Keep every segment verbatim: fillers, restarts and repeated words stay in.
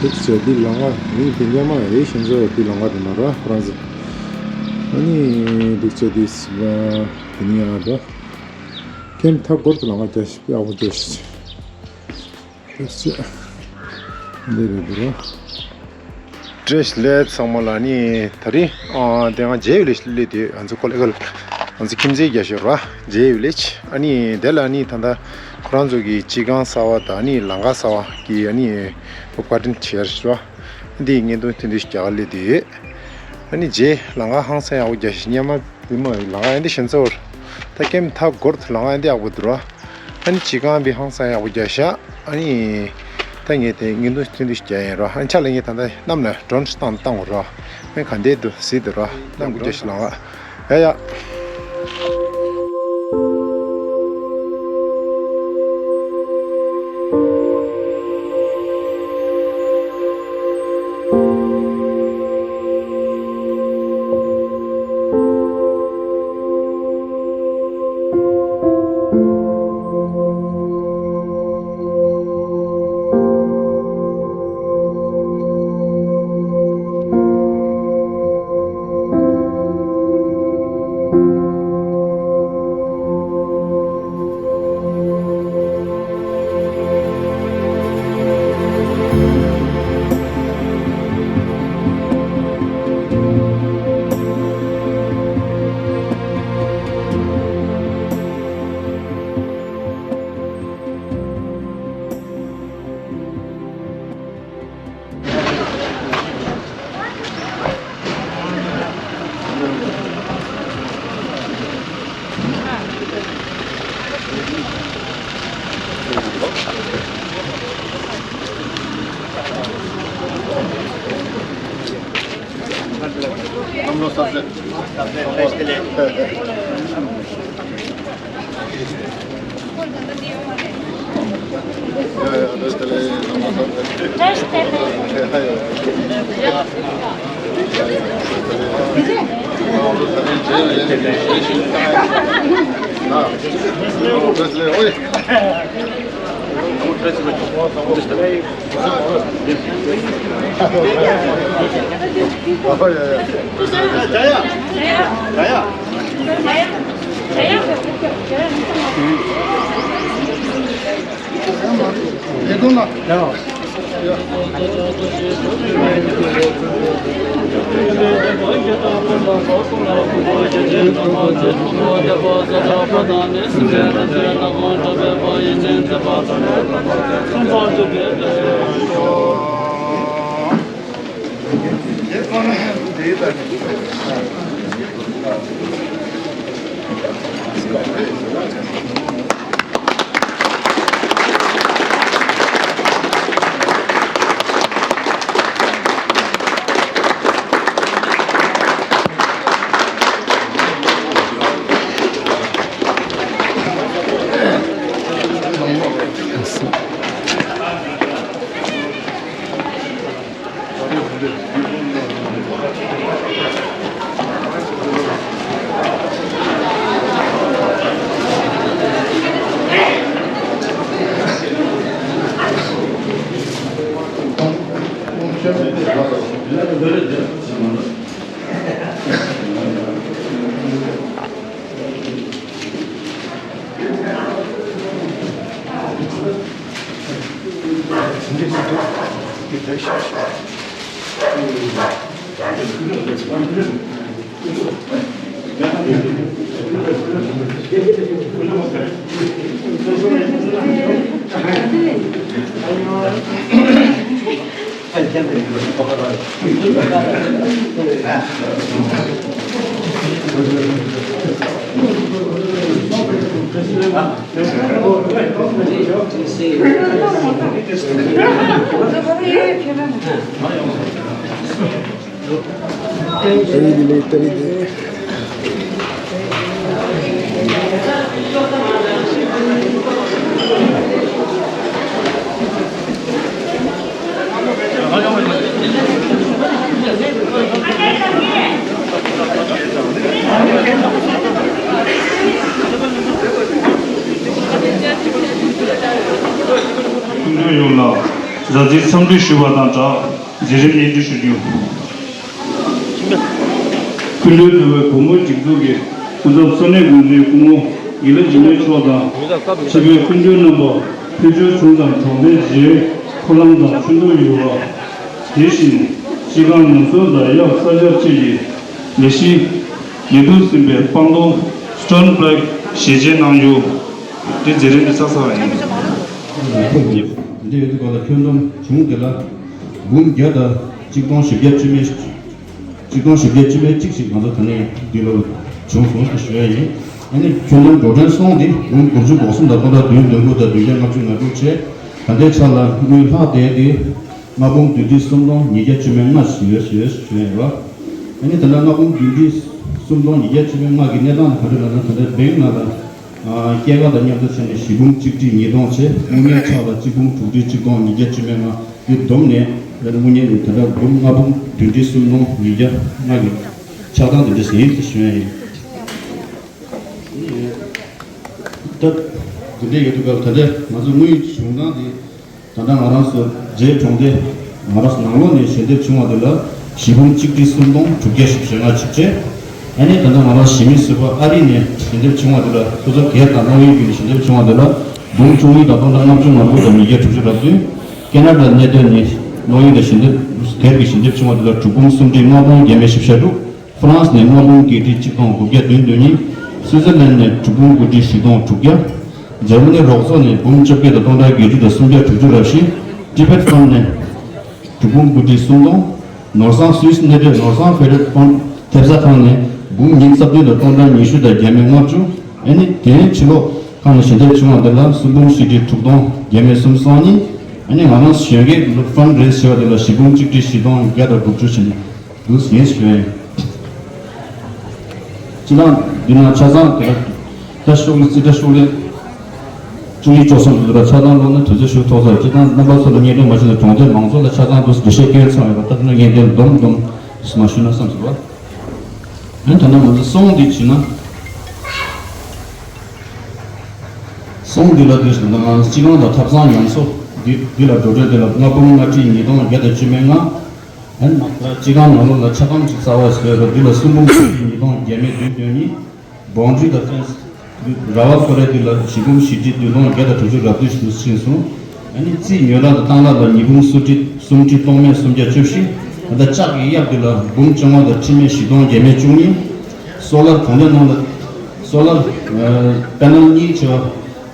འདུག་ཟེར། འདི་ལམ་ཁ་རིང་དེ་སྔོན་མ་རེད་ཤིང་བཟོ་འདི་ལམ་ཁ་དེ་མ་ར་ཁོ་རང་ཚོ། ཨ་ནི་འདུག་ཟེར། འདི་ཟེར་བ་དེ་ནི་ཡང་ར། ཁྱེད་མཐའ་སྐོར་དུ་ལམ་ཁ་རྒྱག་ཤིག་ཡག་པོ་རྒྱག་ཤིག་འདུག་ཟེར། འདི་རེད་འདུག་ར། བཀྲ་ཤིས་བདེ་ལེགས་ཚང་མ་ལ། ནི་ད་རིང་ཨ་དེ་སྔ་རྗེ་ཡུལ་ལ་སླེབས་དུས་ང་ཚོ་ཀོ་ལེ་གལ་ང་ཚོ་ཁྱིམ་མཚེས་རྒྱ་ཤོད་ར་རྗེ་ཡུལ་ལ། ཨ་ནི་དེ་ལ་ནི་ད་ལྟ་ཁོ་རང་ཚོ་གི་སྤྱི་ཁང་གསར་བ་དང་ནི་ལམ་ཁ་གསར་བ་གི་ཨ་ནི་བཀའ་དྲིན་ཆེ་ཞུ་བ་འདི་བརྙན་ཐུང་ཐུང་འདི་ཞིག་རྒྱག་ག་སླེབས་དུས། ཨ་ནི་རྗེ་ལམ་ཁ་ཧང་སང་ཡག་པོ་རྒྱག་ཤིག་སྔོན་མ་འདི་མ་ལམ་ཁ་ཨ་འདི་ཞིག་ཚོར། ད་ཁྱེད་མཐའ་སྐོར་དུ་ལམ་ཁ་ཨ་འདི་ཡག་པོ་འདུག་ར། ཨ་ནི་སྤྱི་ཁང་བི་ཧང་སང་ཡག་པོ་རྒྱག་ཤག་ཨ་ནི་ད་ངས་དེ་བརྙན་ཐུང་ཐུང་འདི་ཞིག་རྒྱག་ཡིན་ར། ཨ་ནི་ཆ་ལ་ངས་ད་ལྟ་གནམ་ལ་ཌོན་བཏང་བཏང་དགོས་ར། ཨ་ནི་ག་འདྲས་འདུག་གཟིགས་འདུག་ར། གནམ་གུ་རྒྱག་ཤིག་ལམ་ཁ་ཡ་ཡ། སྐུ་མགྲོན་ཡོངས་ལ་མཛའ་བརྩེའི་འཚམས་འདྲི་ཞུ་བ་དང་སྦྲགས། མཛད་རིམ་སྙན་སྒྲོན་ཞུ་རྒྱུ། སྐུ་མགྲོན་ཟུར་པ་བུ་མོ་སྒྲིག་འཛུགས་ཀྱི་སྐུ་ཚབ་མཚོ་སྣེ་དགོན་པའི་སྐུ་ངོ་དགེ་ལེགས་འཇིགས་མེད་མཆོག་དང་། ཆེད་ཕེབས་སྐུ་མགྲོན་རྣམ་པ། ཕུལ་བྱུང་ཆུང་ཚང་གྲོང་སྡེ་རྗེ་འཁོར་ལམ་དང་ཆུ་འདུག་ཡུལ་བ། དེ་བཞིན་སྤྱི་ཁང་ནང་སོ་དང་གཡག་ས་ཆ་བཅས་ཀྱི་ལས་གཞི་ཉེར་དྲུག་ཟིན་པའི་སྤང་ལོ་སི་ཊོན་པེག་ཞལ་མཇལ་གནང་རྒྱུ། འདི་མཛད་རིམ་འདི་ཚར་ཚར་བ་ཡིན། འདི་ཡོད་དུས་ག་ལ་ཁྱོན་བསྡོམས་བྱུང་དེ་ལ་འབུམ་བརྒྱ་དང་གཅིག་སྟོང་བཞི་བརྒྱ་བཅུ་མེད་གཅིག་སྟོང་བཞི་བརྒྱ་བཅུ་མེད་གཅིག་ཞིག་ང་ཚོ་ད་ནས་འདི་ལ་བྱུང་སོང་ཞེས་ཞུ་ཡ་ཡིན། ཨ་ནི་ཁྱོན་བསྡོམས་འགྲོ་གྲོན་སོང་འདི་འབུམ་དགུ་བཅུ་གོ་གསུམ་དང་སྟོང་ཕྲག་བདུན་བདུན་དགུ་དང་བདུན་བརྒྱ་ལྔ་བཅུ་ང་དྲུག་བྱས། ད་ལྟའི་ཆ་ལ་དངུལ་ལྷག་བསྡད་དེ་ལྔ་འབུམ་བདུན་ཁྲི་སུམ་སྟོང་ཉིས་བརྒྱ་བཅུ་མེད་ལྔ་ཞིག་ཡོད་ཞེས་ཞུ་ཡ་ཡིན་པ། ཨ་ནི་ད་ལྟ་ལྔ་འབུམ་བདུན་ཁྲི་སུམ་སྟོང་ཉིས་བརྒྱ་བཅུ་མེད་ལྔ་གི་གནས་སྟངས་ག་རེ་ལབ་ན། ད་ལྟའི་བེང་ནང་ལ་སྐྱེད་ཀ་དང་མཉམ་དུ་བྱས་ནས་བཞི་འབུམ་གཅིག་ཁྲི་ཉིས་སྟོང་བྱས། དངུལ་གནས་ཆག་ལ་གཅིག་འབུམ་དྲུག་ཁྲི་གཅིག་སྟོང་ཉིས་བརྒྱ་བཅུ་མེད་ལྔ། དེ་བསྡོམས་ནས་ད་ལྟ་དངུལ་གནས་ནི་ད་ལྟ་འབུམ་ལྔ་འབུམ་བདུན་ཁྲི་སུམ་སྟོང་ཉིས་བརྒྱ་ལྔ་གི་ཆགས་སྟངས་དེ་འདྲ་ཞིག་ཡིན་ཞེས་ཞུ་ཡ་ཡིན། ད་དེ་འདྲ་ཡོད་དུས་སྐབས་ད་ལྟ་ང་ཚོ་དངུལ་བྱུང་སྟངས་དེ། ད་ལྟ་ང་རང་ཚོ་རྗེ་གྲོང་སྡེ་ང་རང་ཚོ་ནང་ལོགས་ནས་ཞལ་འདེབས་བྱུང་བ་དེ་ལ་བཞི་འབུམ་གཅིག་ཁྲི་སུམ་སྟོང་དྲུག་བརྒྱ་ཞེ་ལྔ་ཅིག་བྱས། ཨ་ནི་ད་ལྟ་ང་རང་གཞིས་མི་ཟུར་པ་ཨ་རི་ནས་ཞལ་འདེབས་བྱུང་བ་དེ་ལ། སོ་སོ་སྒེར་དང་གནང་ཡུལ་བརྒྱུད་ནས་ཞལ་འདེབས་བྱུང་བ་དེ་ལ་འབུམ་བཅུ་གཉིས་དང་སྟོང་ཕྲག་ལྔ་བཅུ་ང་དགུ་དང་ཉིས་བརྒྱ་དྲུག་ཅུ་རེ་བདུན། ཁེ་ན་ཌ་གནས་སྡོད་ནས་གནང་ཡུལ་དང་ཞལ་འདེབས་སྒེར་གྱི་ཞལ་འདེབས་བྱུང་བ་དེ་ལ་དྲུག་འབུམ་སུམ་ཁྲི་ལྔ་སྟོང་བརྒྱ་མེད་བཞི་བཅུ་ཞེ་དྲུག། ཧྥ་རན་སི་ནས་ལྔ་འབུམ་བརྒྱད་ཁྲི་གཅིག་སྟོང་དགུ་བརྒྱ་བདུན་དོན་གཉིས། སུའི་ཙེར་ལན་ནས་དྲུག་འབུམ་དགུ་ཁྲི་བཞི་སྟོང་དྲུག་བརྒྱ། འཇར་མ་ནི་རོགས་ཚོགས་ནས་འབུམ་བཅོ་བརྒྱད་དང་སྟོང་ཕྲག་བརྒྱད་ཁྲི་དང་སུམ་བརྒྱ་དྲུག་ཅུ་རེ་བཞི། ཊི་བེཊ་ཕན་ནས་དྲུག་འབུམ་དགུ་ཁྲི་སུམ་སྟོང་། ནོར་བཟང་སུད་སི་གནས་སྡོད་ནོར་བཟང་ཧྥེ་ཌེ་རལ་ཕན་ཐེབས་རྩ་ཁང་ནས་འབུམ་ཉི་ཤུ་རྩ་བདུན་དང་སྟོང་ཕྲག་ཉི་ཤུ་དང་བརྒྱ་མེད་ལྔ་བཅུ། ཨ་ནི་དེ་ཕྱི་ལོགས་ཁང་ནས་ཞལ་འདེབས་བྱུང་བ་དེ་ལ་སུམ་འབུམ་བཞི་ཁྲི་དྲུག་སྟོང་བརྒྱ་མེད་སུམ་སོ་གཉིས། ཨ་ནི་ང་རང་གཞོན་སྐྱེས་ཀྱི་ཕན་རེ་ཛི་བྱས་པ་དེ་ལ་བཞི་འབུམ་གཅིག་ཁྲི་བཞི་སྟོང་བརྒྱ་དང་དགུ་བཅུ་ཕྱིན། འདུག་ཟིན་ཞུ་ཡ་ཡིན། སྤྱི་བཏང་འདི་ན་ཆ་ཚང་དེ་ལ་ད་ཤོག་ལེ་རྩིས་ཁྲ་ཤོག་ལེ་བཅུ་གཉིས་བཅུ་གསུམ་དུ་ཆ་ཚང་ལོག་ན་དུས་ཚོད་ཞུ་ཐོག་ཚར། སྤྱི་བཏང་རྣམ་པ་ཚོ་ལ་སྙན་སྒྲོན་མ་ཞུས་ན་གྲོང་སྡེ་མང་ཚོགས་ལ་ཆ་ཚང་དུ་འགྲེལ་བཤད་སྐྱོན་ཚང་ཡོད་པ། ད་དེ་ན་སྙན་སྒྲོན་སྡོམ་སྡོམ་མ་ཞུས་ན་བསམ་སོང་བ། ཨ་ནི་ད་ལྟ་ང་ཚོ་སོང་འདི་བྱས་ན། སོང་འདི་ལ་དུས་ད་ང་སྤྱི་ཁང་དང་ཐབ་ཚང་ཉམས་གསོ་འདི་འདི་ལ་འགྲོ་གྲོན་དེ་ལ་ལྔ་འབུམ་ལྔ་ཁྲི་ཉིས་སྟོང་བརྒྱ་དང་བཅུ་མེད་ལྔ། ཨན་ནང་ལ་སྤྱི་ཁང་ནང་ལོགས་ལ་ཆ་ཚང་ཅིག་གསར་བ་བཟོས་རོགས། འདི་ལ་སུམ་འབུམ་བཞི་ཁྲི་ཉིས་སྟོང་བརྒྱ་མེད་བདུན་དོན་གཉིས། བོན་ཌ་རི་དང་ཕེན་སི། ར་བ་ཁོ་རེ་འདི་ལ་བཞི་འབུམ་བཞི་ཁྲི་བདུན་སྟོང་བརྒྱ་དང་དྲུག་ཅུ་རེ་བདུན་ཞིག་ཏུ་ཕྱིན་སོང་། ཨ་ནི་རྩིས་ཉོ་ལག་དང་བཏང་ལག་ལ་ཉིས་འབུམ་སུམ་ཁྲི་སུམ་ཁྲི་སྟོང་མེད་སུམ་བརྒྱ་བཅུ་བཞི། ད་ལྟ་ལྕགས་ཀྱི་གཡབ་འདི་ལ་འབུམ་བཅོ་ལྔ་དང་ཁྲི་མེད་བཞི་སྟོང་བརྒྱ་མེད་བཅུ་གཉིས། སོ་ལར་གྲོང་སྡེ་ནང་ལ་སོ་ལར་པེ་ནལ་གཉིས་བྱས་པ་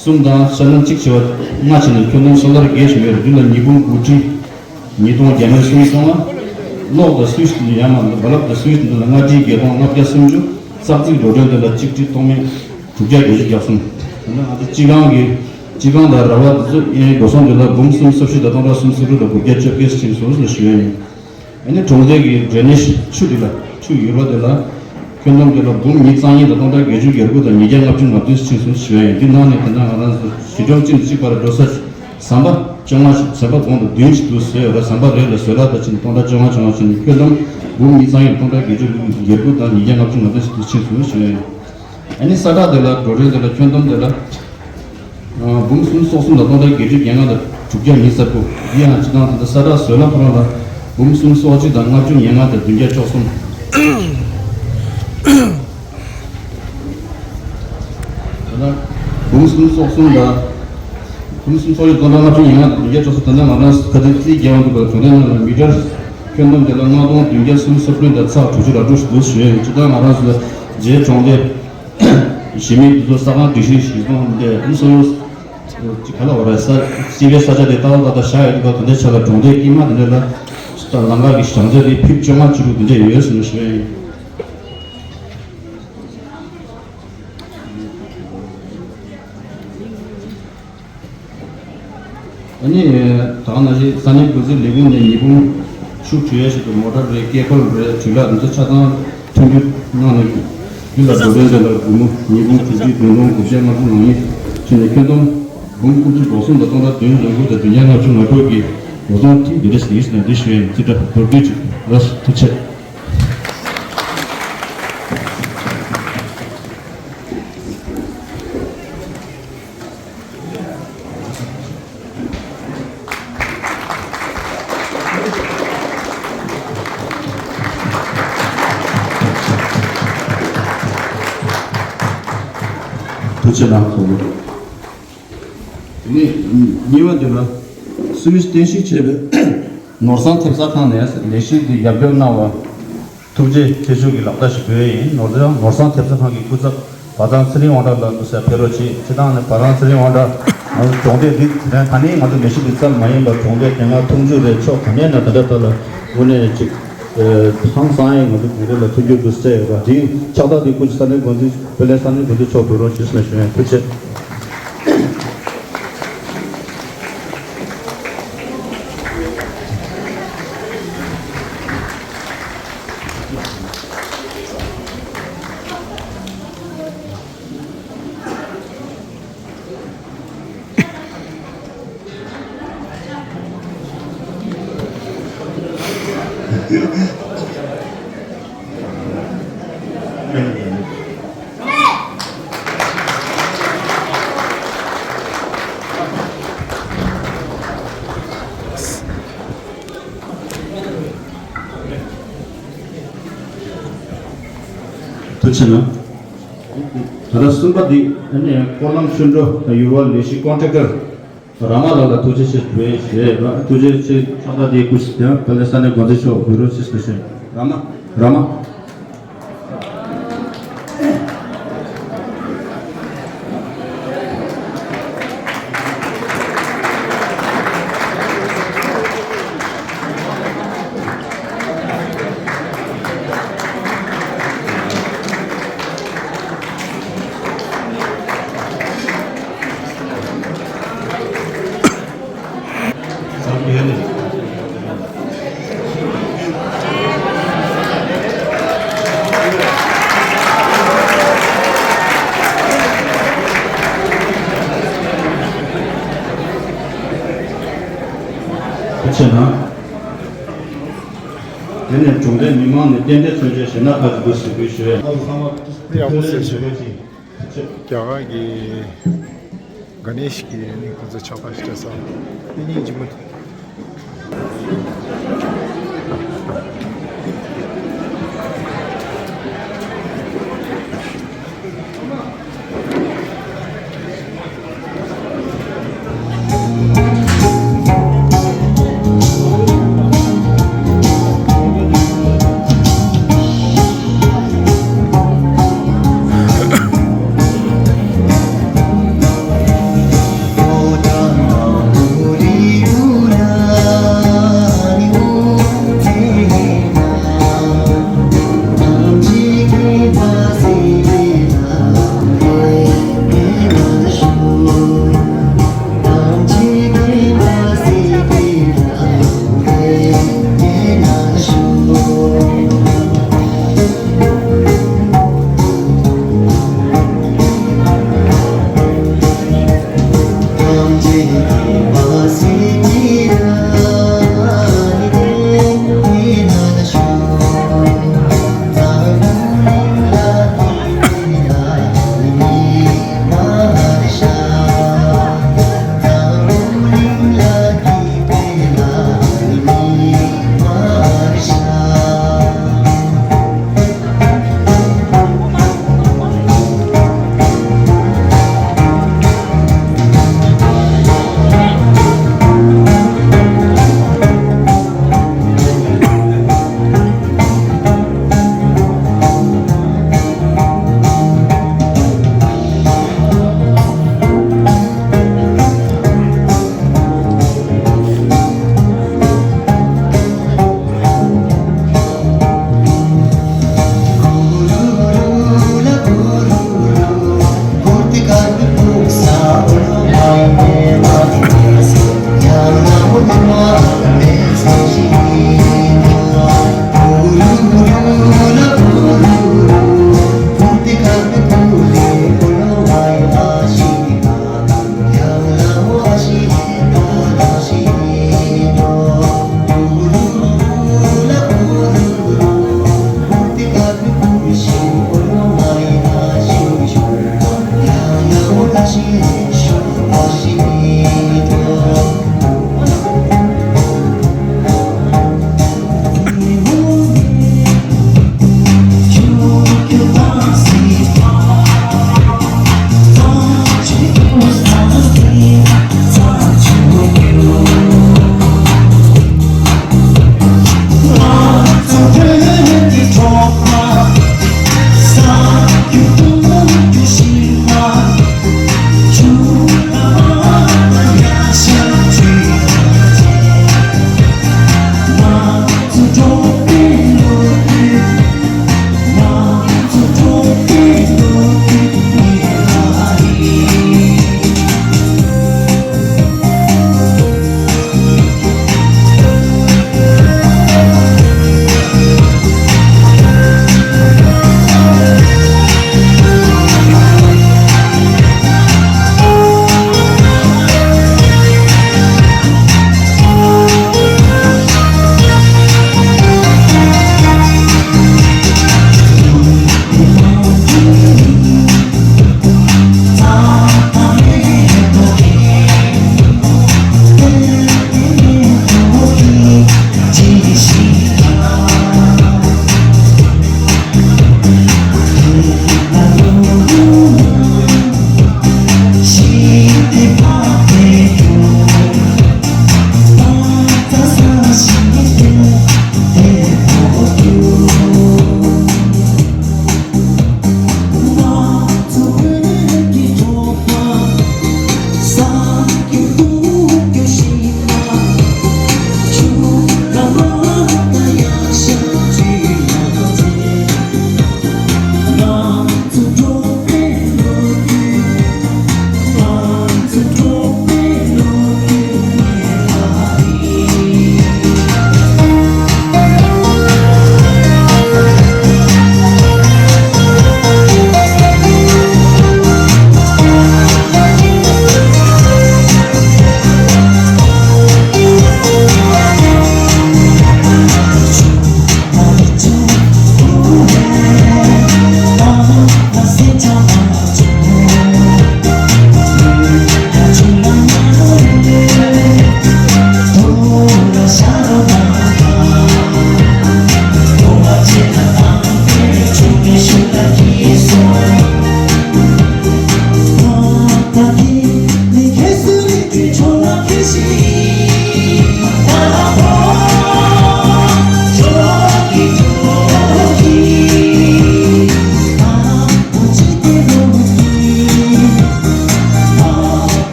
གསུམ་དང་ཤ་ལན་གཅིག་བྱས་པ་ལྔ་བྱས་ནས་ཁྱོན་བསྡོམས་སོ་ལར་བརྒྱད་ཞིག་ཡོད་རེད། འདི་ལ་ཉིས་འབུམ་དགུ་ཁྲི། ཉིས་སྟོང་བརྒྱ་མེད་སུམ་སོང་ང་། གློག་དང་སུའིཆ་ཡང་ན་བལ་བ་དང་སུའིཆ་འདི་ལ་ལྔ་ཁྲི་བརྒྱད་སྟོང་ལྔ་བརྒྱ་སུམ་ཅུ། ཙག་ཙིག་འགྲོ་གྲོན་འདི་ལ་གཅིག་ཁྲི་སྟོང་མེད་དྲུག་བརྒྱ་བརྒྱད་ཅུ་གྱ་གསུམ། ད་ནི་ང་ཚོ་སྤྱི་ཁང་གི་སྤྱི་ཁང་དང་ར་བ་འདི་ཚོ་ཨེ་འགྲོ་སོང་འདི་ལ་འབུམ་སུམ་ཅུ་སོ་བཞི་དང་སྟོང་ཕྲག་སུམ་ཅུ་སོ་དྲུག་དང་དགུ་བརྒྱ་བཅོ་བརྒྱད་ཕྱིན་སོང་ཞེས་ཞུ་ཡ་ཡིན། ཨ་ནི་གྲོང་སྡེ་གི་ཌྲེ་ནེཇ་ཆུ་འདི་ལ་ཆུ་ཡུར་བ་འདི་ལ་ཁྱོན་བསྡོམས་འདི་ལ་འབུམ་ཉིས་རྩ་གཉིས་དང་སྟོང་ཕྲག་བརྒྱད་ཅུ་གྱ་དགུ་དང་ཉིས་བརྒྱ་ལྔ་བཅུ་ང་བདུན་ཕྱིན་སོང་ཞུ་ཡ་ཡིན། འདི་ནང་ནས་ད་ལྟ་ང་རང་ཚོ་གཞིས་གྲོང་གཅིག་ནས་གཅིག་བར་འགྲོ་ས་ཟམ་པ་བཅོ་ལྔ་ཞིག་ཟམ་པ་གོང་དུ་བདུན་ཞིག་འདུག་ཟེར་ཡོད་ར། ཟམ་པ་རེ་ལ་བཟོ་ལག་དང་ཕྱིན་སྟོང་ཕྲག་བཅོ་ལྔ་བཅོ་ལྔ་ཕྱིན་ནས་ཁྱོན་བསྡོམས་འབུམ་ཉིས་རྩ་གཉིས་དང་སྟོང་ཕྲག་བརྒྱད་ཅུ་གྱ་དགུ་དང་ཉིས་བརྒྱ་ལྔ་བཅུ་ང་བདུན་ཞིག་འདུག་ཕྱིན་སོང་ཞུ་ཡ་ཡིན། ཨ་ནི་ས་ཁྲ་དེ་ལ་འགྲོ་གྲོན་དེ་ལ་ཁྱོན་བསྡོམས་དེ་ལ། འབུམ་སུམ་སོ་གསུམ་དང་སྟོང་ཕྲག་བརྒྱད་ཅུ་གྱ་ལྔ་དང་དྲུག་བརྒྱ་ཉི་ཤུ་རྩ་དགུ། འདི་ཡང་སྤྱི་བཏང་དེ་འདྲ་ས་ཁྲ་བཟོ་ལག་ཁོ་རང་ལ་འབུམ་སུམ་སོ་གཅིག་དང་ལྔ་བཅུ་ཉེར་ལྔ་དང་བདུན་བརྒྱ་བཅུ་གསུམ། ད་ལྟ་འབུམ་སུམ་སོ་གསུམ་དང་འབུམ་སུམ་སོ་གཅིག་སྟོང་ཕྲག་ལྔ་བཅུ་ཉེར་ལྔ་དང་བདུན་བརྒྱ་བཅུ་གསུམ། ད་ལྟ་ང་རང་ཁ་སང་རྩིས་རྒྱག་འདུག་པ། གྲོང་སྡེ་ནང་ལ་མི་ཊར་ཁྱོན་བསྡོམས་དེ་ལ་ལྔ་སྟོང་བདུན་བརྒྱ་སུམ་ཅུ་སོ་བདུན་དང་ཚེག་དྲུག་ཅུ་རེ་དྲུག་ཞིག་འདུག་ཞུ་ཡ་ཡིན། སྤྱི་བཏང་ང་རང་ཚོ་རྗེ་གྲོང་སྡེ། གཞིས་མི་འདི་ཚོ་ས་ཁང་སྒྲིག་གཞི་གཞི་བཟུང་འདི་ཨ་ནི་སོ་སོ་ཅིག་ག་ལ་བ་ར་ས་སྤྱི་པའི་ས་ཆ་དེ་ཏག་ཏག་ཏག་ཏག་བཞག་ཡོད་འདུག་ག། དེ་འདྲའི་ཆ་ལ་གྲོང་སྡེའི་དཀྱིལ་མ་དེ་འདྲ་ལ་ལམ་ཁ་གི་བྱང་ཚད་དེ་ཕིཊ་བཅོ་ལྔ་བཅུ་དྲུག་དེ་འདྲ་ཡོད་ཟེར་ནས་ཞུ་ཡ་ཡིན། ཨ་ནི་ད་ག་ནང་བཞིན་ས་གནས་འགོ་འཛིན་ལས་ཁུངས་ནས་ཉིས་འབུམ་ ཤུགས་ཆེ་བ་ཞིག་ཏུ་མོ་ཊ་རེད། ཀེ་པལ་རེད། དྲིལ་ལ་འདི་ཚོ་ཆ་ཚང་མཐུན་འགྱུར་གནང་ནས། རྒྱུ་ལ་འགྲོ་གྲོན་དེ་ལ་སྒོར་མོ་ཉིས་འབུམ་དྲུག་ཅུ་བདུན་སྟོང་དགུ་བརྒྱ་ལྔ་བཅུ་ང་གཉིས་བྱས་ནས། ཁྱོན་བསྡོམས་འབུམ་དགུ་བཅུ་གོ་གསུམ་དང་སྟོང་ཕྲག་བདུན་བདུན་དགུ་དང་བདུན་བརྒྱ་ལྔ་བཅུ་ང་དྲུག་གི་ལོ་ཚོང་ཐིག་འདི་འདྲ་ཞིག་ཡིན་ཟེར་ནས་འདི་ཞུ་ཡ་ཡིན། ཅི་འདྲ་རོགས་སྐྱོར་ཅིག་རོགས། ཐུགས་རྗེ་ཆེ། ཐུགས་རྗེ་གནང་། ཐུགས་རྗེ། དེ་ནས་གཉིས་པ་འདི་ལ་སུད་སི་རྟེན་གཞི་བྱས་པའི་ནོར་བཟང་ཐེབས་རྩ་ཁང་ནས་ལས་གཞི་འདི་རྒྱབ་སྐྱོར་གནང་བ། ཐུགས་རྗེ་ཆེ་ཞུ་གི་ལག་བརྡ་ཞིག་འབུལ་ཡ་ཡིན། ནོར་བཟང་ནོར་བཟང་ཐེབས་རྩ་ཁང་གི་སྐུ་ཚབ་བ་ཐང་ཚེ་རིང་དབང་གྲགས་ལགས་འདུག་ས་ཕེབས་རོགས་བྱེད། སྤྱིར་བཏང་ནས་བ་ཐང་ཚེ་རིང་དབང་གྲགས་ང་ཚོ་གྲོང་སྡེ་འདི་དེ་རིང་ད་ནི་ང་ཚོ་ལས་གཞི་འདི་རྩ་མ་ཡིན་པར་གྲོང་སྡེ་དེ་སྔ་འཐུང་ཆུ་རེད། ཕྱོགས་ག་ནས་ན་དེ་འདྲ་ལྟ་ལ་དངོས་གནས་ཅིག་ཧང་སང་ཡས་ང་ཚོ་གྲོང་སྡེ་ལ་མཐུན་འགྱུར་འདུག་ས་ཡོད་པ་འདི་ཕྱག་རྟགས་འདི་སྐུ་མཁྱེན་ས་གནས་འགོ་འཛིན་དཔལ་ལྡན་ས་གནས་འགོ་འཛིན་མཆོག་འབུལ་རོགས་ཞེས་ཞུ་ཡ་ཡིན། ཐུགས་རྗེ་ཆེ། ཐུགས་རྗེ་གནང་། ད་ལྟ་གསུམ་པ་འདི་ཨ་ནི་སྐོར་ལམ་ཆུ་འགྲོ་ཡུར་བ་ལས་གཞི་ཀོན་ཊེག་ཊར་ར་མ་ལགས་ལ་ཐུགས་རྗེ་ཆེ་ཞུ་ཡས་ཞུ་ཡས་ཡོད། ཐུགས་རྗེ་ཆེ། ཕྱག་རྟགས་འདི་སྐུ་མཁྱེན་དཔལ་ལྡན་ས་གནས་འགོ་འཛིན་མཆོག་འབུལ་རོགས་ཞེས་ཞུ་ཡས། ར་མ་ར་མ། ཐུགས་རྗེ་གནང་། དེ་ནས་གྲོང་སྡེ་མི་མང་ནས་རྟེན་འབྲེལ་མཚོན་ཆའི་གཞས་སྣ་ཁག་ཅིག་འདུག་ཟེར་འབུལ་ཞུ་ཡས། ཡག་པོ་ཟེར་ཞུ། རྒྱ་གར་གྱི་ག་ནས་ཤིག་གི་ནི་ཁོང་ཚོ་ཕྱག་དཔར་ཞིག་སྤྲད་སོང་། དེ་ནི་ཇི་མ།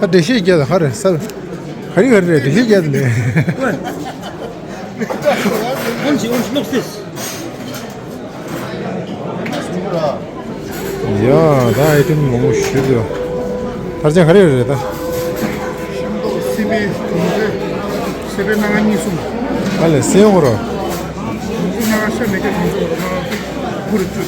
ད་འགྲེལ་བཤད་རྒྱག་ད་ག་རེ་ཟེར། ག་རེ་ག་རེ་རེད། འགྲེལ་བཤད་རྒྱག་ད་ནས། ཡ། ད་ཨའི་ཊེམ་མང་པོ་ཞིག་འདུག་ཐར་ཅན་ག་རེ་རེད་ད། ཤིང་ཏོག་སི་པན་དུང་ཟེ། སི་པན་སྣ་ཁ་གཉིས་གསུམ། ཨ་ལས་སེ་ཡོང་རོ། དུང་ཟེ་སྣ་ཁ་ཤ་མེད་ཀྱང་དུང་ཟེ་རོ་སྣ་ཁ་དགུ་རུ་བཅུ།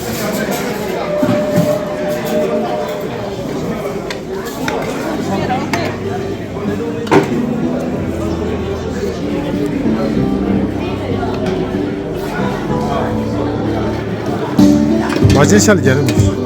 མ་བྱན་ཤ་ལ་རྒྱ་རིམ།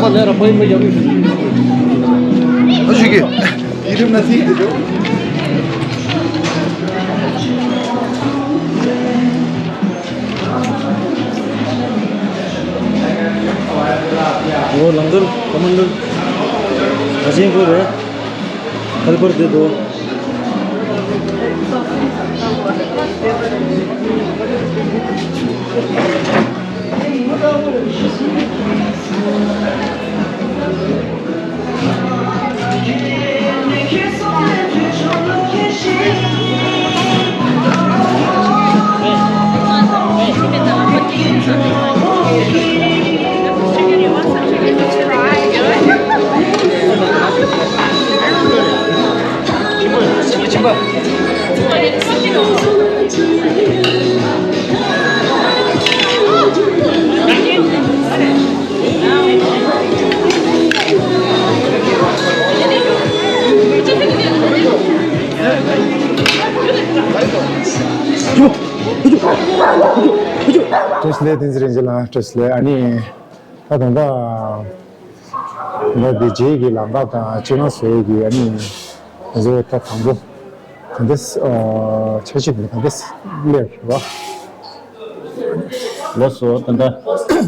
ཨ་ཞིག་གི་ཡི་རིམ་ན་ཐིག་དེ་འདུག་ཨོ་ལང་ཀར་ཀ་མན་ཌར་ཨ་ཅན་གོ་རེད། ཧེལ་པར་དེ་དོ། བཀྲ་ཤིས་བདེ་ལེགས། བསྟན་འཛིན་རིན་ཆེན་ལགས། བཀྲ་ཤིས་བདེ་ལེགས། ཨ་ནི་ད་ད་ལྟ་ང་འདི་རྗེས་ཀྱི་ལམ་ཁ་དང་སྤྱི་ནང་བཟོ་ཡས་ཀྱི་ཨ་ནི་ང་ཚོའི་ད་དང་པོ་ག་འདྲས་འཆར་གཞི་དེ་ག་འདྲས་སླེབས་རེད་བ། ལགས་སོ། ད་ལྟ་སྐལ་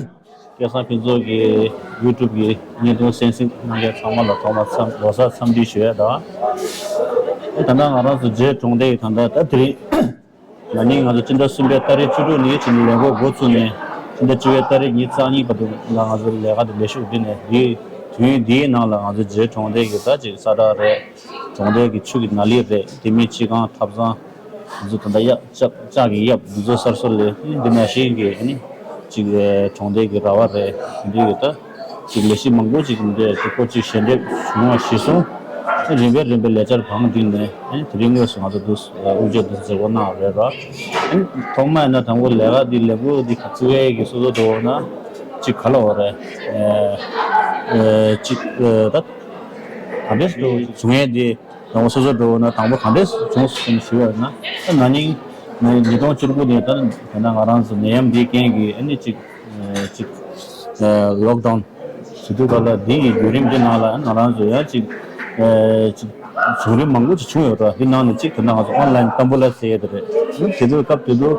བཟང་ཕུན་ཚོགས་ཀྱི་ཡུ་ཊུབ་ཀྱི་བརྙན་ཐུང་གསན་གཟིགས་གནང་མཁན་ཚང་མ་ལ་ཐོག་མར་འཚམས་ལོ་གསར་འཚམས་འདྲི་ཞུ་ཡ་དང་། ད་ལྟ་ང་རང་ཚོ་རྗེ་གྲོང་སྡེ་ཡི་ད་ལྟ་ད་དེ་རིང་ན་ནིང་ང་ཚོ་སྤྱི་ཟླ་གསུམ་པའི་ཏ་རིག་བཅུ་དྲུག་ནས་བྱས་ནས་ལས་འགོ་འགོ་བཙུགས་ནས་སྤྱི་ཟླ་བཅུ་པའི་ཏ་རིག་ཉི་ཤུ་རྩ་གཉིས་བར་དུ་ལ་ང་ཚོ་ལས་ཀ་དེ་ལས་ཞུགས་འདི་ནས་འདིའི་དུས་ཡུན་འདིའི་ནང་ལ་ང་ཚོ་རྗེ་གྲོང་སྡེ་གི་ད་ཅིག་ས་བསྒྲགས་རེད། གྲོང་སྡེ་གི་ཆུ་གི་ནཱ་ལི་རེད། དེ་མིན་སྤྱི་ཁང་ཐབ་ཚང་འདི་ཚོ་ད་ལྟ་གཡབ་ལྕགས་ལྕགས་ཀྱི་གཡབ་འདི་ཚོ་གསར་བཟོ་ལས་འདི་ནང་བཞིན་གྱི་ཨ་ནི་ཅིག་གྲོང་སྡེ་གི་ར་བ་རེད། འདི་གི་ད་ཅིག་ལས་གཞི་མང་པོ་ཅིག་འདི་ཁོ་ཅིག་ཞལ་འདེབས་བྱུང་བ་གཞིར་བཟུང་རིམ་པས་རིམ་པས་ལས་འཆར་བང་བསྒྲིགས་ནས་ཨ་ནི་དེ་རིང་དངོས་སུ་ང་ཚོ་འདུ་དབུ་འབྱེད་འདི་མཛད་སྒོ་གནང་བ་རེད་ར། ཨ་ནི་ཐོག་མ་ཡིན་ན་དང་པོ་ལས་ཀ་འདི་ལས་འགུལ་འདི་ག་ཚོད་ཀྱི་སོ་སོ་འགྲོ་ན་ཅིག་ག་ལ་འོ་རེད། ཨ་ཨ་ཅིག་ཨ་ད་ག་འདྲས་སུ་བྱུང་ཡས་འདི། དང་པོ་སོ་སོ་འགྲོ་ན་དང་པོ་ག་འདྲས་བྱུང་སོང་ཞུས་པ་ན། ད་ན་ནིང་ཉིས་སྟོང་བཅུ་དགུ་ནས་ད་ད་ང་རང་ཚོ་ནད་ཡམས་འདིའི་རྐྱེན་གྱིས་ཨ་ནི་ཅིག་ཅིག་ལོག་ཌའུན་བྱེད་དུས་ག་ལ་འདི་ཡི་བརྒྱུད་རིམ་འདི་ནང་ལ་ང་རང་ཚོ་ཡང་ཅིག་ཅིག་བྱུང་རིམ་མང་པོ་ཅིག་བྱུང་ཡོད་ར། འདི་ནང་ནས་ཅིག་ད་ང་ཚོ་ཨོན་ལན་ཏམ་བུ་ལ་ཟེར་ཡས་དེ་རེད། དེ་དུས་སྐབས་དེ་དུས།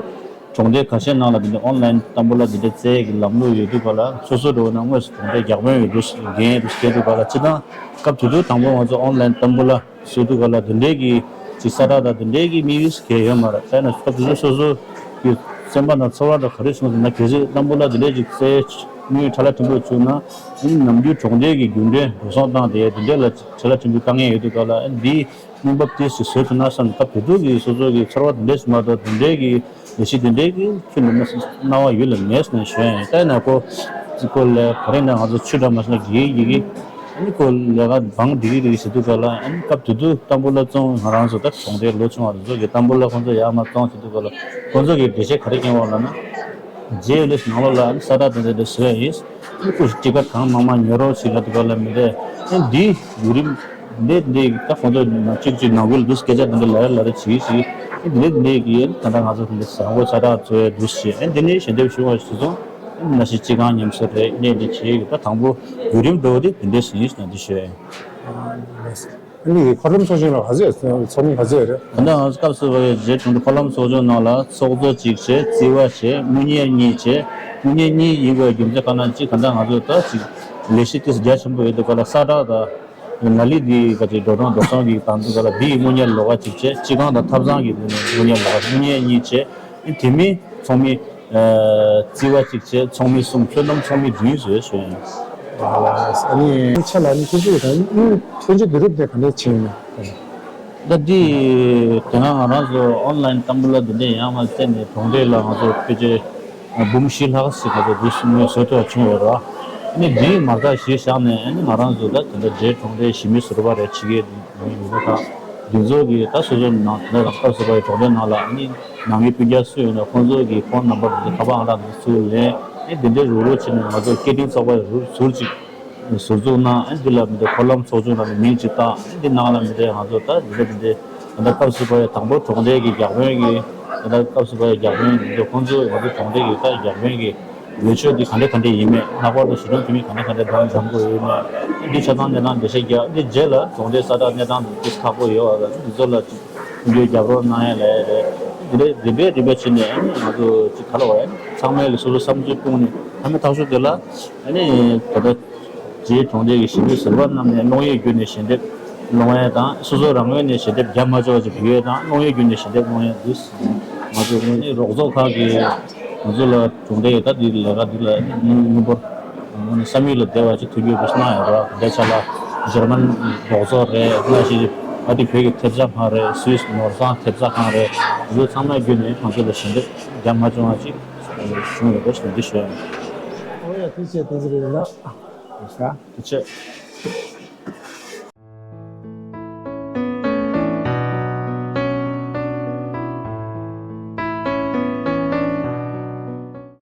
གྲོང་སྡེ་ཁ་ཤས་ནང་ལ་འདི་འདྲ་ཨོན་ལན་ཏམ་བུ་ལ་འདི་འདྲ་བཙལ་གྱི་ལམ་ལུགས་ཡོད་དུས་ག་ལ་སོ་སོ་འགྲོ་ན་དངོས་སུ་གྲོང་སྡེ་བརྒྱ་དཔོན་ཡོད་དུས་འགན་ཡོད་དུས་བྱེད་དུས་ག་ལ་སྤྱི་བཏང་སྐབས་དེ་དུས་དང་པོ་ང་ཚོ་ཨོན་ལན་ཏམ་བུ་ལ་བཟོ་དུས་ག་ལ་འདི་འདྲའི་གི་ཅིག་ས་ཁྲ་དང་འདི་འདྲའི་གི་དམིགས་ཡུལ་གལ་ཡོད་མ་རེད། དཔེར་ན་སྐབས་དེ་དུས་སོ་སོ་གི་སེམས་པ་ནང་ཚོར་བ་དང་ག་རེ་བྱུང་ཟེར་ན་གལ་སྲིད་ཏམ་བུ་ལ་འདི་འདྲའི་ཅིག་བཙལ་དངུལ་ཁྲ་ལ་ཕྲན་བུ་བྱུང་ན་ཨ་ནི་ནམ་རྒྱུན་གྲོང་སྡེ་གི་རྒྱུན་གྲོན་འགྲོ་སོང་བཏང་དེ་འདི་འདྲ་ལ་ཁྲ་ལ་ཕྲན་བུ་དཀའ་ངལ་ཡོད་དུས་ག་ལ་ཨ་ནི་འདི། དངུལ་འབབ་དེ་ཞིག་བཟོས་ཐུབ་ན་བསམ་སྐབས་དེ་དུས་ཀྱི་སོ་སོ་གི་ཚོར་བ་དེ་འདྲས་ཞིག་མ་གཏོགས་དེ་འདྲས་ཀྱི་ལས་གཞི་དེ་འདྲས་ཀྱི་ཁྱོན་ནས་སྣང་བ་ཡུལ་ལ་མེད་ཟེར་ནས་ཞུ་ཡ་ཡིན། ད་ཡིན་ན་ཁོ་ཅིག་ཁོ་ལས་ག་རེ་ན་ང་ཚོ་ཆུ་འདྲ་མ་ཟེར་ན་གི་ཡི་གི་ཨ་ནི་ཁོ་ལས་ཀ་བང་སྒྲིག་གི་རིགས་ཞིག་འདུག་ག་ལ། ཨ་ནི་སྐབས་དེ་དུས་ཏམ་བུ་ལ་བཙོང་ང་རང་ཚོ་ད་གྲོང་སྡེའི་ལོ་ཆུང་བ་དེ་ཚོ་གི་ཏམ་བུ་ལ་ཁོང་ཚོ་ཡར་མར་བཙོང་ཞིག་འདུག་ག་ལ། ཁོང་ཚོ་གི་འགྲེལ་བཤད་ག་རེ་བསྐྱོན་པ་ལབ་ན། རྗེས་ལ་ནང་ལོགས་ལ་ཨ་ནི་ས་བསྒྲགས་དེ་འདྲ་དེ་བཟོས་ཡིན། སྤྲི་དཀར་གང་མང་མང་ཉོ་རོགས་བྱེད་ལབ་དུས་ག་ལ་མི་འདྲ། ཨ་འདིའི་བརྒྱུད་རིམ་འདི་འདི་ད་ཁོང་ཚོ་ནང་གཅིག་གཅིག་ནང་ཁུལ་དུ་སྐད་ཆ་དེ་འདྲ་ལབ་ཡ་ལབ་རེ་བྱེད་ཞིག་འདི་འདི་གི་ད་ལྟ་ང་ཚོ་དེ་འདྲ་བཟང་པོ་ས་བསྒྲགས་བཟོ་ཡ་འདུག་ཞེས། ཨ་འདི་ནས་ཞལ་འདེབས་ཞུ་བ་ཞིག་སོང་། ཨ་ནང་བཞིན་སྤྱི་ཁང་ཉམས་གསོ་རེད། གནས་འདི་བྱེད་ཡོད། ད་དང་པོ་བརྒྱུད་རིམ་འགྲོ་བ་དེ་དེ་འདྲས་ཞིག་ཡིན་ཞེས་ན་འདི་ཞུ་ཡ་ཡིན། ཨ་ནི་འཁོར་ལམ་ཚོགས་ཆུང་ལ་ག་ཚོད་ཚོགས་མི་ག་ཚོད་རེད། ད་ལྟ་ང་ཚོ་སྐབས་སུ་བབས་པའི་རྗེ་གྲོང་སྡེ་འཁོར་ལམ་ཚོགས་ཆུང་ནང་ལ་ཚོགས་གཙོ་གཅིག་བྱས། རྩིས་པ་བྱས། དངུལ་གཉེར་གཉིས་བྱས། དངུལ་གཉེར་གཉིས་ཡིན་དགོས་རྒྱུ་མཚན་ག་ན་གཅིག་ད་ལྟ་ང་ཚོ་ད་ཅིག་ལས་གཞི་ཏོག་ཙམ་རྒྱ་ཆེན་པོ་ཡོད་དུས་ག་ལ་ས་བསྒྲགས་དང་ནཱ་ལི་འདི་ག་ཅིག་འགྲོ་གྲོན་འགྲོ་སོང་གི་དང་དུས་ག་ལ་འདི་ཡི་དངུལ་གཉེར་ལོགས་ཀ་གཅིག་བྱས། སྤྱི་ཁང་དང་ཐབ་ཚང་གི་དངུལ་གཉེར་ལོགས་ཀ་དངུལ་གཉེར་གཉིས་བྱས། དེ་མིན་ཚོགས་མི། རྩིས་པ་གཅིག་བྱས། ཚོགས་མི་གསུམ། ཚོད་བསྡོམས་ཚོགས་མི་བདུན་བཟོས་བཟོས་ཡིན། ཨ་ནི་ཁྱེད་ལ་ནི་ཐོན་སྐྱེད་དང་ཐོན་སྐྱེད་དུས་རབས་དེ་ག་འདྲས་ཕྱིན་ཡོད་ན། ད་འདི་དེ་སྔ་ང་རང་ཚོ་ཨོན་ལན་ཏམ་བུ་ལ་འདི་འདྲས་ཡང་མ་བཙལ་ནས་གྲོང་སྡེ་ལ་ང་ཚོ་ཕལ་ཆེར་འབུམ་བཞི་ལྷག་ཞིག་ང་ཚོ་འདི་སུ་ངོས་བཟོ་ཐུབ་པ་བྱུང་ཡོད་རེད། ཨ་ནི་འདིའི་མ་རྩ་གཞི་བཞག་ནས་ཨ་ནི་ང་རང་ཚོ་ད་དེ་འདྲ་རྗེ་གྲོང་སྡེའི་གཞིས་མི་ཟུར་པ་རེད། ཕྱི་རྒྱལ་ཡིན་ན་ད་འདི་ཚོ་གི་ད་སོ་སོ་ནང་ད་རང་སྐབས་སུ་བབས་པའི་གྲོང་སྡེ་ནང་ལ་ཨ་ནི་ནང་མི་སྤུན་ཀྱག་སུ་ཡོད་ན་ཁོང་ཚོ་གི་ཕོན་ནམ་བར་དེ་ཁ་པར་ཨང་གྲངས་དེ་ཚུར་ལེན། ཨ་ནི་དེ་འདྲའི་རུག་རུག་བྱས་ནས་ང་ཚོ་སྐད་འཕྲིན་ཚོགས་པ་རུ་ཟུར་ཅིག་ཟུར་འཛུགས་གནང་། ཨ་ནི་འདི་ལ་མི་འདྲ་འཁོར་ལམ་ཚོགས་ཆུང་ལ་མིང་ཅིག་བཏགས། ཨ་ནི་འདི་ནང་ལ་མི་འདྲ་ང་ཚོ་ད་འདི་འདྲ་འདི་འདྲ་ད་ལྟ་སྐབས་སུ་བབས་པའི་དང་པོ་གྲོང་སྡེ་གི་བརྒྱ་དཔོན་གྱི་ད་ལྟ་སྐབས་སུ་བབས་པའི་བརྒྱ་དཔོན་འདི་ཚོ་ཁོང་ཚོ་ང་ཚོ་གྲོང་སྡེ་གི་ད་བརྒྱ་དཔོན་གྱི་ འོས་ཆོས་འདི་ག་འདྲ་ག་འདྲ་ཡིན་མེད། ལྷག་པར་དུ་གཞིས་གྲོང་ཁྱིམ་མི་ག་འདྲ་ག་འདྲ་འདྲ་འཛོམས་དགོས་ཡོད་མེད། འདི་ཆ་ཚང་གནས་སྟངས་འགྲེལ་བཤད་རྒྱག་འདི་རྗེས་ལ་གྲོང་སྡེ་ས་ཁྲ་གནས་སྟངས་འདི་ཁག་པོ་ཡོད་པ་དང་འདི་ཚོ་ལ་མཐུན་འགྱུར་རྒྱབ་རོགས་གནང་ཡ་ལས་རེད། འདི་འདྲའི་རིམ་པས་རིམ་པས་བྱས་ནས་ང་ཚོ་ཅིག་ག་ལ་བ་ཚང་མས་ལ་སོ་སོ་བསམ་ཚུལ་སྤུངས་ནས་ཐ་མའི་ཐག་གཅོད་དེ་ལ་ཨ་ནི་ད་ལྟ། རྗེས་གྲོང་སྡེ་གི་ཞིང་ལས་ཟུར་པ་རྣམས་ནས་སློང་ཡས་བརྒྱུད་ནས་ཞལ་འདེབས་སློང་ཡས་དང་སོ་སོ་རང་ངོས་ནས་ཞལ་འདེབས་རྒྱབ་མ་ཆོག་ཅིག་བུད་ཡས་དང་སློང་ཡས་བརྒྱུད་ནས་ཞལ་འདེབས་སློང་ཡས་འདུག་ང་ཚོ་ངོས་ནས་རོགས་ཚོགས་ཁག་གིས་ང་ཚོ་ལ་གྲོང་སྡེ་ཡི་ད་འདི་ལས་ཀ་འདི་ལ་མི་མི་འབོར་ངོས་ནས་བསམ་ཡུལ་ལ་བདེ་བ་ཅིག་ཐོན་རྒྱུ་གི་གནང་ཡོད་ར། དེ་ཆ་ལ་འཇར་མན་རོགས་ཚོགས་རེད། ང་ཞིག་ཨ་ཏི་བོད་ཀྱི་ཐེབས་རྩ་ཁང་རེད། སུད་སི་ནོར་བཟང་ཐེབས་རྩ་ཁང་རེད། འདི་ཚོ་ཚང་མ་བརྒྱུད་ནས་ང་ཚོ་ལ་ཞལ་འདེབས་རྒྱབ་མ་བྱུང་བ་ཅིག་བྱུང་ཡོད་པ་ཞིག་འདི་ཞུ་ཡ་ཡིན། ཨོ་ཡ་ཐུགས་རྗེ་ཆེ། དེ་ཚོ་རེད་ལ། ཡ། ཐུགས་རྗེ་ཆེ།